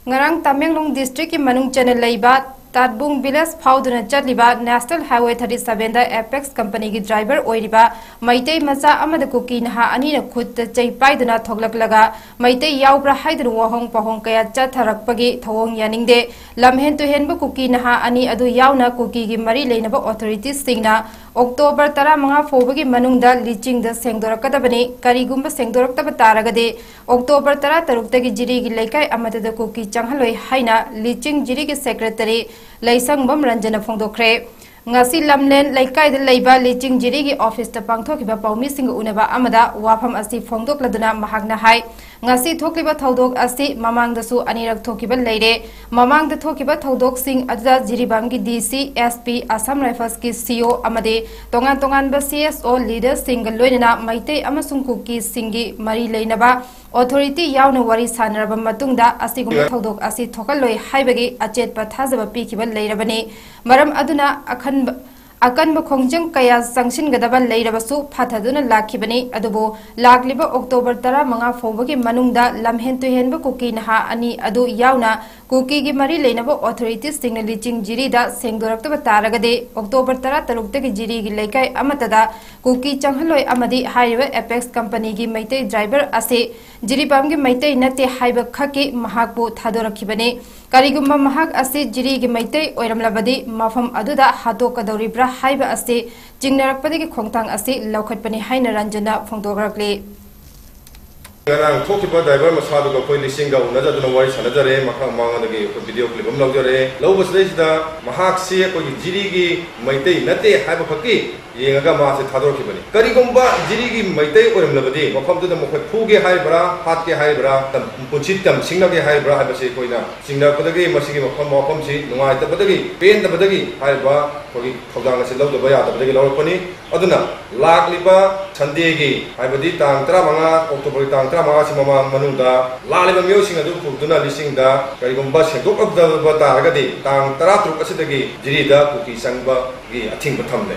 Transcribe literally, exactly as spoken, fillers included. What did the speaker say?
ꯉꯔꯥꯡ ꯇꯃꯦꯡꯂꯣꯡ district ꯀꯤ ꯃꯅꯨꯡ ꯆꯟꯅ ꯂꯩꯕ ꯇꯥꯠꯕꯨꯡ village ꯐꯥꯎꯗꯨꯅ ꯆꯠꯂꯤꯕ National Highway thirty seven ꯗ Apex company ꯒꯤ driver ꯑꯣꯏꯔꯤꯕ ꯃꯩꯇꯩ ꯃꯆꯥ ꯑꯃꯗ ꯀꯨꯀꯤ ꯅꯍꯥ ꯑꯅꯤꯅ ꯈꯨꯠꯇ ꯆꯩ ꯄꯥꯏꯗꯨꯅ ꯊꯣꯛꯂꯛꯂꯒ ꯃꯩꯇꯩ ꯌꯥꯎꯕ꯭ꯔꯥ ꯍꯥꯏꯗꯨꯅ ꯋꯥꯍꯣꯡ ꯄꯥꯍꯣꯡ ꯀꯌꯥ ꯆꯠꯊꯔꯛꯄꯒꯤ ꯊꯧꯑꯣꯡ ꯌꯥꯅꯤꯡꯗꯦ꯫ ꯂꯝꯍꯦꯟ ꯇꯨꯍꯦꯟꯕ ꯀꯨꯀꯤ ꯅꯍꯥ ꯑꯅꯤ ꯑꯗꯨ ꯌꯥꯎꯅ ꯀꯨꯀꯤꯒꯤ ꯃꯔꯤ ꯂꯩꯅꯕ authority ꯁꯤꯡꯅ October ꯇꯔꯥꯃꯉꯥ ꯐꯥꯎꯕꯒꯤ ꯃꯅꯨꯡꯗ ꯂꯤꯆꯤꯡꯗ ꯁꯦꯡꯗꯣꯔꯛꯀꯗꯕꯅꯤ꯫ ꯀꯔꯤꯒꯨꯝꯕ ꯁꯦꯡꯗꯣꯔꯛꯇꯕ ꯇꯥꯔꯒꯗꯤ October ꯇꯔꯥꯇꯔꯨꯛꯇꯒꯤ ꯖꯤꯔꯤꯒꯤ ꯂꯩꯀꯥꯏ ꯑꯃꯠꯇꯗ ꯀꯨꯀꯤ ꯆꯪꯍꯜꯂꯣꯏ ꯍꯥꯏꯅ ꯂꯤꯆꯤꯡ ꯖꯤꯔꯤꯒꯤ secretary ꯂꯩꯁꯪꯕꯝ ꯔꯟꯖꯟꯅ ꯐꯣꯡꯗꯣꯛꯈ꯭ꯔꯦ꯫ ꯉꯁꯤ ꯂꯝꯂꯦꯟ ꯂꯩꯀꯥꯏꯗ ꯂꯩꯕ ꯂꯤꯆꯤꯡ ꯖꯤꯔꯤꯒꯤ office ꯇ ꯄꯥꯡꯊꯣꯛꯈꯤꯕ ꯄꯥꯎꯃꯤꯁꯤꯡꯒ ꯎꯅꯕ ꯑꯃꯗ ꯋꯥꯐꯝ ꯑꯁꯤ ꯐꯣꯡꯗꯣꯛꯂꯗꯨꯅ ꯃꯍꯥꯛꯅ ꯍꯥꯏ, ꯉꯁꯤ ꯊꯣꯛꯂꯤꯕ ꯊꯧꯗꯣꯛ ꯑꯁꯤ ꯃꯃꯥꯡꯗꯁꯨ ꯑꯅꯤꯔꯛ ꯊꯣꯛꯈꯤꯕ ꯂꯩꯔꯦ꯫ ꯃꯃꯥꯡꯗ ꯊꯣꯛꯈꯤꯕ ꯊꯧꯗꯣꯛꯁꯤꯡ ꯑꯗꯨꯗ ꯖꯤꯔꯤꯕꯥꯝꯒꯤ D C, S P, Assam Rifles ꯀꯤ C O ꯑꯃꯗꯤ ꯇꯣꯉꯥꯟ ꯇꯣꯉꯥꯟꯕ C S O leader ꯁꯤꯡꯒ ꯂꯣꯏꯅꯅ ꯃꯩꯇꯩ ꯑꯃꯁꯨꯡ ꯀꯨꯀꯤꯁꯤꯡꯒꯤ ꯃꯔꯤ ꯂꯩꯅꯕ authority ꯌꯥꯎꯅ ꯋꯥꯔꯤ ꯁꯥꯟꯅꯔꯕ ꯃꯇꯨꯡꯗ ꯑꯁꯤꯒꯨꯝꯕ ꯊꯧꯗꯣꯛ ꯑꯁꯤ ꯊꯣꯛꯍꯜꯂꯣꯏ ꯍꯥꯏꯕꯒꯤ ꯑꯆꯦꯠꯄ ꯊꯥꯖꯕ ꯄꯤꯈꯤꯕ ꯂꯩꯔꯕꯅꯤ꯫ ꯃꯔꯝ ꯑꯗꯨꯅ ꯑꯈꯟꯕ, ꯑꯀꯟꯕ ꯈꯣꯡꯖꯪ ꯀꯌꯥ ꯆꯪꯁꯤꯟꯒꯗꯕ ꯂꯩꯔꯕꯁꯨ ꯐꯊꯗꯨꯅ ꯂꯥꯛꯈꯤꯕꯅꯤ꯫ ꯑꯗꯨꯕꯨ ꯂꯥꯛꯂꯤꯕ October ꯇꯔꯥꯃꯉꯥ ꯐꯥꯎꯕꯒꯤ ꯃꯅꯨꯡꯗ ꯂꯝꯍꯦꯟ ꯇꯨꯍꯦꯟꯕ ꯀꯨꯀꯤ ꯅꯍꯥ ꯑꯅꯤ ꯑꯗꯨ ꯌꯥꯎꯅ ꯀꯨꯀꯤꯒꯤ ꯃꯔꯤ ꯂꯩꯅꯕ authority ꯁꯤꯡꯅ ꯂꯤꯆꯤꯡ ꯖꯤꯔꯤꯗ ꯁꯦꯡꯗꯣꯔꯛꯇꯕ ꯇꯥꯔꯒꯗꯤ October ꯇꯔꯥꯇꯔꯨꯛꯇꯒꯤ ꯖꯤꯔꯤꯒꯤ ꯂꯩꯀꯥꯏ ꯑꯃꯠꯇꯗ ꯀꯨꯀꯤ ꯆꯪꯍꯜꯂꯣꯏ ꯑꯃꯗꯤ ꯍꯥꯏꯔꯤꯕ Apex company ꯒꯤ ꯃꯩꯇꯩ driver ꯑꯁꯤ ꯖꯤꯔꯤꯕꯥꯝꯒꯤ ꯃꯩꯇꯩ ꯅꯠꯇꯦ ꯍꯥꯏꯕ ꯈꯛꯀꯤ ꯃꯍꯥꯛꯄꯨ ꯊꯥꯗꯣꯔꯛꯈꯤꯕꯅꯤ꯫ ꯀꯔꯤꯒꯨꯝꯕ ꯃꯍꯥꯛ ꯑꯁꯤ ꯖꯤꯔꯤꯒꯤ ꯃꯩꯇꯩ ꯑꯣꯏꯔꯝꯂꯕꯗꯤ ꯃꯐꯝ ꯑꯗꯨꯗ ꯍꯥꯠꯇꯣꯛꯀꯗꯧꯔꯤꯕ꯭ꯔꯥ ꯍꯥꯏꯕ ꯑꯁꯤ ꯆꯤꯡꯅꯔꯛꯄꯗꯒꯤ ꯈꯣꯡꯊꯥꯡ ꯑꯁꯤ ꯂꯧꯈꯠꯄꯅꯤ ꯍꯥꯏꯅ ꯔꯟꯖꯟꯅ ꯐꯣꯡꯗꯣꯛꯂꯛꯂꯤ꯫ ꯉꯔꯥꯡ ꯊꯣꯛꯈꯤꯕ driver ꯃꯁꯥꯗꯨꯒ ꯑꯩꯈꯣꯏ ꯂꯤꯁꯤꯡꯒ ꯎꯅꯖꯗꯨꯅ ꯋꯥꯔꯤ ꯁꯥꯟꯅꯖꯔꯦ꯫ ꯃꯈꯥ ꯃꯉꯣꯟꯗꯒꯤ ꯑꯩꯈꯣꯏ video clip ꯑꯃ ꯂꯧꯖꯔꯦ꯫ ꯂꯧꯕꯁꯤꯗꯩꯁꯤꯗ ꯃꯍꯥꯛꯁꯤ ꯑꯩꯈꯣꯏꯒꯤ ꯖꯤꯔꯤꯒꯤ ꯃꯩꯇꯩ ꯅꯠꯇꯦ ꯍꯥꯏꯕ ꯈꯛꯀꯤ ꯌꯦꯡꯉꯒ ꯃꯥꯁꯦ ꯊꯥꯗꯣꯔꯛꯈꯤꯕꯅꯤ꯫ ꯀꯔꯤꯒꯨꯝꯕ ꯖꯤꯔꯤꯒꯤ ꯃꯩꯇꯩ ꯑꯣꯏꯔꯝꯂꯕꯗꯤ ꯃꯐꯝꯗꯨꯗ ꯃꯈꯣꯏ ꯐꯨꯒꯦ ꯍꯥꯏꯔꯤꯕ꯭ꯔꯥ, ꯍꯥꯠꯀꯦ ꯍꯥꯏꯔꯤꯕ꯭ꯔꯥ, ꯇꯝ-, ꯄꯨꯟꯁꯤ ꯇꯝꯁꯤꯡꯅꯒꯦ ꯍꯥꯏꯔꯤꯕ꯭ꯔꯥ ꯍꯥꯏꯕꯁꯤ ꯑꯩꯈꯣꯏꯅ ꯆꯤꯡꯅꯔꯛꯄꯗꯒꯤ ꯃꯁꯤꯒꯤ ꯃꯐꯝ ꯋꯥꯐꯝꯁꯤ ꯅꯨꯡꯉꯥꯏꯇꯕꯗꯒꯤ, ꯄꯦꯟꯗꯕꯗꯒꯤ ꯍꯥꯏꯔꯤꯕ ꯑꯩꯈꯣꯏꯒꯤ ꯊꯧꯗꯥꯡ ꯑꯁꯤ ꯂꯧꯗꯕ ꯌꯥꯗꯕꯗꯒꯤ ꯂꯧꯔꯛꯄꯅꯤ꯫ ꯑꯗꯨꯅ ꯂꯥꯛꯂꯤꯕ Sunday ꯒꯤ, ꯍꯥꯏꯕꯗꯤ ꯇꯥꯡ ꯇꯔꯥꯃꯉꯥ October ꯒꯤ ꯇꯥꯡ ꯇꯔꯥꯃꯉꯥ ꯑꯁꯤ ꯃꯃꯥꯡ ꯃꯅꯨꯡꯗ ꯂꯥꯛꯂꯤꯕ ꯃꯤꯑꯣꯏꯁꯤꯡ ꯑꯗꯨ ꯄꯨꯗꯨꯅ ꯂꯤꯁꯤꯡꯗ ꯀꯔꯤꯒꯨꯝꯕ ꯁꯦꯡꯗꯣꯛꯂꯛꯇꯕ ꯇꯥꯔꯒꯗꯤ ꯇꯥꯡ ꯇꯔꯥꯇꯔꯨꯛ ꯑꯁꯤꯗꯒꯤ ꯖꯤꯔꯤꯗ ꯀꯨꯀꯤ ꯆꯪꯕꯒꯤ ꯑꯊꯤꯡꯕ ꯊꯝꯂꯦ꯫